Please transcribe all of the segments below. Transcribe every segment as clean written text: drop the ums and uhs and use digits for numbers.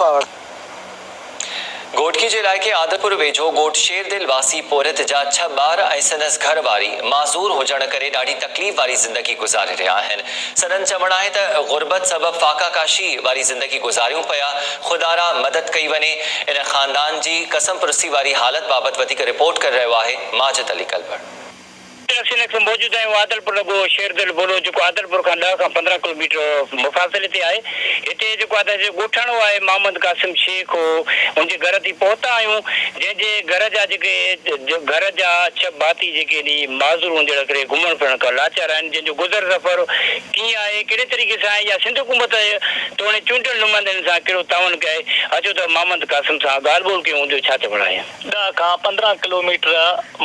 کهاوڙ. گهوٽڪي جي علائقي عادلپور ويجهو ڳوٺ شيردل واسي پورهيت جا ڇهه ٻار ۽ سندس گهر واري معذور هجڻ ڪري ڏاڍي تڪليف واري زندگي گذاري رهيا آهن. سندن چوڻ آهي ته غربت سبب فاقه ڪاشي واري زندگي گذاريون پيا، خدارا مدد ڪئي وڃي. ان خاندان جي ڪسمپرسي واري حالت بابت وڌيڪ رپورٽ ڪري رهيو آهي ماجد علي ڪلوڙ. اسين هن وقت موجود آهيون عادلپور لڳو شيردل بولو جيڪو عادلپور کان ڏهه کان 15 ڪلوميٽر مفاصلي تي آهي. هتي جيڪو آهي ته ڳوٺاڻو آهي محمد قاسم شيخ ان جي گهر تي پهتا آهيون جنهن جي گهر جا جيڪي گهر جا ڇهه ڀاتي جيڪي ني معذور هجڻ ڪري گهمڻ ڦرڻ کان لاچار آهن جنهن جو گذر سفر ڪيئن آهي ڪهڙي طريقي سان آهي يا سنڌ حڪومت توڻي چونڊيل نمائندن سان ڪهڙو تعاون ڪيو آهي اچو ته محمد قاسم سان ڳالهه ٻولهه ڪيون ان جو ڇا چوڻ آهي. ڏهه کان 15 ڪلوميٽر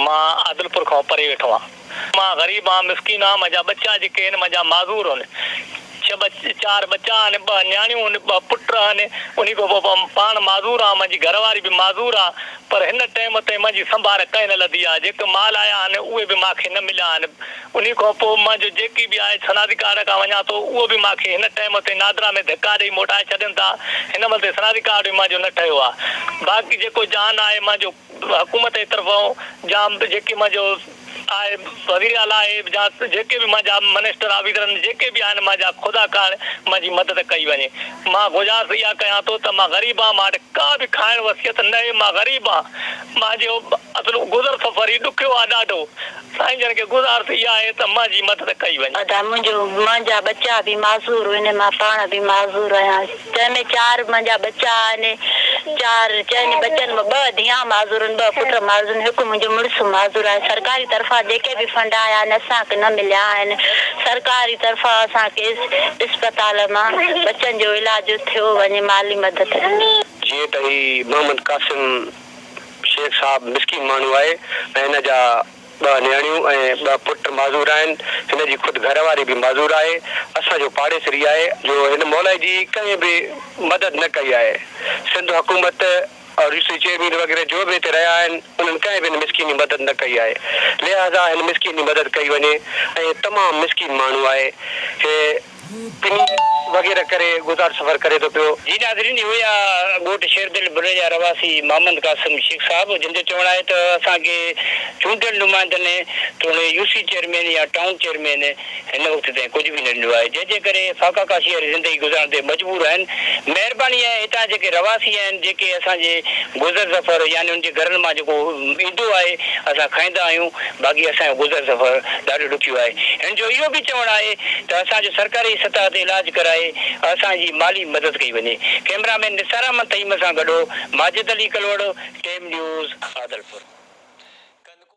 مان عادلپور کان پري ويٺو آهيان. مان غريب آهيان، مسڪين آهيان، منهنجا ٻچا جيڪي آهن منهنجا معذور آهن. ڇهه ٻچ چار ٻچا آهن، ٻه نياڻيون آهن، ٻه پٽ آهن. انهي کان پوء پاڻ معذور آهيان، منهنجي گهر واري به معذور آهي. پر هن ٽيم تائين منهنجي سنڀار ڪنهن نه لڌي آهي. جيڪي مال آيا آهن اهي به مان کي نه مليا آهن. انهي کان پوء منهنجو جيڪي به آهي شناختي ڪارڊ کان وڃان ٿو اهو به مان کي هن ٽيم تي نادرا ۾ ڌڪا ڏئي موٽائي ڇڏين ٿا. هن مهل تائين شناختي ڪارڊ به منهنجو نه ٺهيو آهي. باقي جيڪو جان آهي منهنجو حڪومت جي طرفان جام جيڪي منهنجو آهي وزير اعليٰ آهي جا جيڪي به منهنجا منسٽر آفيسر آهن جيڪي به آهن منهنجا خدا ڪارڻ منهنجي مدد ڪئي وڃي. مان گذارش اها ڪيان ٿو ته مان غريب آهيان مان وٽ ڪا به کائڻ وصيت نه آهي مان غريب آهيان منهنجو اصل گذر سفر ئي ڏکيو آهي ڏاڍو. سائين جن کي گذارش اها آهي ته منهنجي مدد ڪئي وڃي. ادا منهنجو منهنجا ٻچا به معذور آهن مان پاڻ به معذور آهيان جنهن ۾ چار منهنجا ٻچا آهن چار چئن ٻچن مان ٻه ڌيان معذور آهن ٻه پٽ معذور آهن هڪ منهنجو مڙس معذور آهي سرڪاري طرفان جيڪي به فنڊ آيا آهن اسان کي نه مليا آهن سرڪاري طرفان اسان کي اسپتال مان ٻچن جو علاج ٿيو وڃي مالي مدد ڏني. جيئن ته هي محمد قاسم شيخ صاحب مسڪين ماڻهو آهي ۽ هن جا ٻه نياڻيون ۽ ٻه پٽ معذور آهن. هن جي خود گهر واري به معذور آهي. اسان جو پاڙيسري آهي جو هن مولائي جي ڪنهن به مدد نه ڪئي آهي. سنڌ حڪومت اور يو سي چيئرمين وغيره جو به هتي رهيا آهن انهن ڪنهن به هن مسڪين جي مدد نه ڪئي آهي. لهٰذا هن مسڪين جي مدد ڪئي وڃي ۽ تمام مسڪين ماڻهو آهي. هي. پني وغيره ڪري گذار سفر ڪري ٿو پيو. جي ناظرين اهي هيا ڳوٺ شيردل بلي جا رهواسي محمد قاسم شيخ صاحب جن جو چوڻ آهي ته اسان کي چونڊيل نمائندن توڻي يو سي چيئرمين يا ٽائون چيئرمين هن وقت تائين ڪجهه به نه ڏنو آهي جنهن جي ڪري فاقا ڪاشي واري زندگي گذارڻ تي مجبور آهن مهرباني آهي هتان جيڪي رهواسي آهن جيڪي اسان جي گذر سفر يعني انهن جي گهرن مان جيڪو ايندو آهي اسان کائيندا آهيون باقي اسان جو گذر سفر ڏاڍو ڏکيو آهي. هن جو اهو به چوڻ آهي ته اسان جو سرڪاري سطح تي علاج ڪرائي اسان جي مالي مدد ڪئي وڃي. ڪئميرا مين نثار احمد ٿهيم سان گڏ ماجد علي ڪلوڙ، ٽيم نيوز، عادلپور.